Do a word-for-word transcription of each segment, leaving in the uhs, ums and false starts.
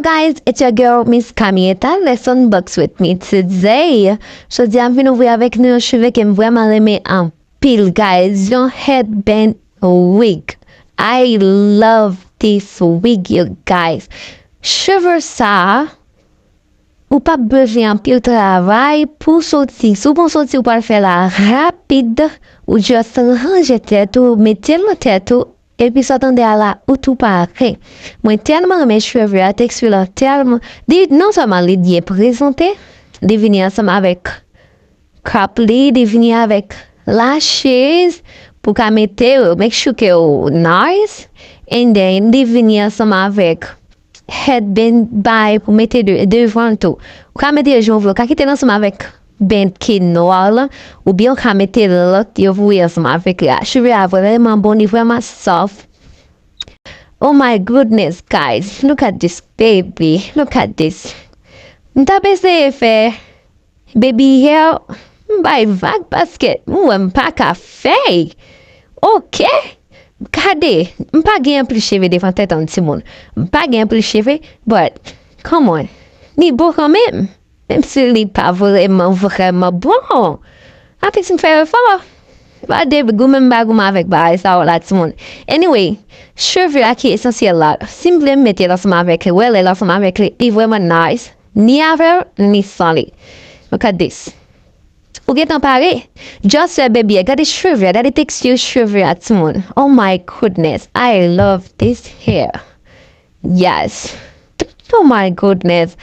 Guys, it's your girl Miss Camieta. Let's unbox with me today. Jodi a m vin ouvri avèk nou yon cheve ke m vrèman renmen anpil, guys. Yon headband wig. I love this wig, you guys. Cheve sa, ou p ap bezwen anpil travay pou soti. Si w gon soti ou pral fè la rapid, ou just ranje tèt ou, mete l nan tèt ou, epi sa w tande a la, ou tou pare. Mwen tèlman renmen cheve a, teksti l tèlman, li non sèlman li byen prezante, li vini ansanm avèk crop li, li vini avèk lashes pou ka mete, make sure ke ou nice, and then li vini ansanm avèk headband bay pou mete de, devan l tou. Ou ka mete yo jan w vle, ou ka kite l ansanm avèk band ki nwa la, oubyen ou ka mete lòt yo voye ansanm avèk li a. Cheve a vrèman bon, li vrèman soft. Oh my goodness, guys, look at this baby, look at this. M t ap eseye fè baby hair, m bay vag paske m wè m pa ka fè. Ok, gade, m pa gen anpil cheve devan tèt an timoun. M pa gen anpil cheve, but, come on, li bon kanmenm. Menm si li pa vrèman, vrèman bon. Afèk si m fè efò. Pa de goumen m pa goumen avèk bagay sa yo la timoun. Anyway, cheve a ki esansyèl la. Si m vle m mete l ansanm avèk li, wè lè l ansanm avèk li, li vrèman nice. Ni avè l, ni san li. Look at this. Ou gentan pare? Just fè baby a. Gade cheve a, gade teksti cheve a timoun. Oh my goodness, I love this hair. Yes. Oh my goodness.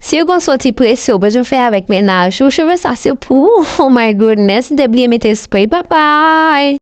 Si w gon soti prese, ou bezwen fè avèk mennaj ou, cheve sa se pou ou. Oh my goodness, m te bliye mete spray. Bye bye.